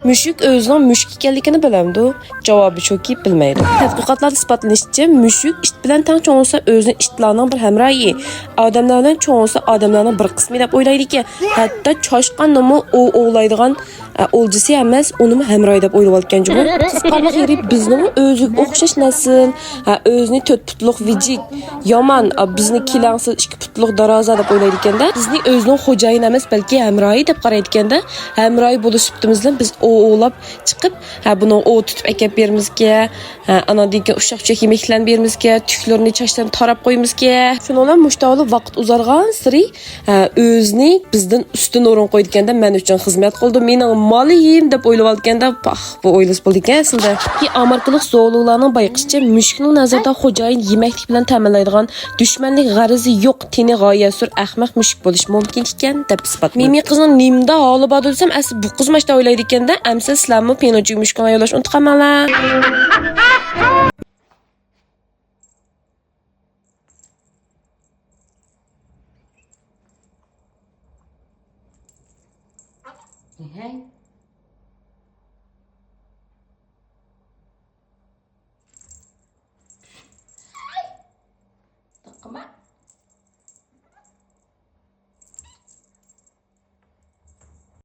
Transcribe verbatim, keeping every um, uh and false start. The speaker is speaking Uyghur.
مۈشۈك ئۆزىنىڭ مۈشۈك ئىكەنلىكىنى بىلەمدۇ؟ جاۋابى شۇكى، بىلمەيدۇ. تەتقىقاتلاردا ئىسپاتلىنىشىچە، مۈشۈك ئىت بىلەن تەڭ چوڭ بولسا، ئۆزىنىڭ ئىتلارنىڭ بىر ھەمراھى، ئادەملەر بىلەن چوڭ بولسا، ئادەملەرنىڭ بىر قىسمى دەپ ئويلايدىكەن. ھەتتا چاشقاننىمۇ ئوۋ ئوۋلايدىغان، ئە، ئولجىسى ئەمەس، ئۇنىمۇ ھەمراھى دەپ ئويلىۋالىدىكەن جۇمۇ. قىزىقارلىق يېرى، بىزنىڭ ئۆزىگە ئوخشاش نەسىل، ھە، ئۆزىنى تۆت پۇتلۇق ۋىجىك، يامان، ئا، بىزنى كېلەڭسىز ئىككى پۇتلۇق دارازا دەپ ئويلايدىكەندە، بىزنى ئۆزىنىڭ خوجايىنى ئەمەس، بەلكى ھەمراھى دەپ قارايدىكەندە، ھەمراھى بولۇش سۈپىتىمىز بىلەن بىز ئوۋ ئوۋلاپ چىقىپ، ھە، بۇنىڭغا ئوۋ تۇتۇپ ئەكەپ بېرىمىزكە، ھە، ئاناندىن كېيىن ئۇششاق چۈششەك يېمەكلەرنى بېرىمىزكە، تۈكلىرىنى، چاچلىرىنى تاراپ قويىمىزكە. شۇنىڭ بىلەن مۇشۇنداق بولۇپ ۋاقىت ئۇزارغانسېرى، ھە، ئۆزىنى بىزدىن ئۈستۈن ئورۇن قويىدىكەندە، مەن ئۈچۈن خىزمەت قىلىدۇ، مېنىڭ مالىيىم دەپ ئويلىۋالىدىكەندە، پاھ، بۇ ئويلىسا بولىدىكەن ئەسلىدە. ئامېرىكىلىق زوولوگلارنىڭ بايقىشىچە، مۈشۈكنىڭ نەزىرىدە خوجايىن يېمەكلىك بىلەن تەمىنلەيدىغان، دۈشمەنلىك غەرىزى يوق، تېنى غايەتسۈر ئەخمەق مۈشۈك بولۇشى مۇمكىن ئىكەن، دەپ ئىسپاتلىدى. مىمى قىزنىڭ نېمىدا ھالى باردۇ دېسەم، ئەسلى بۇ قىز ماشتا ئويلايدىكەندە، ئەمسە سىلەرمۇ پىنوچى مۈشۈكنى يوللاشنى ئۇنتۇپ قالماڭلار. ھەي،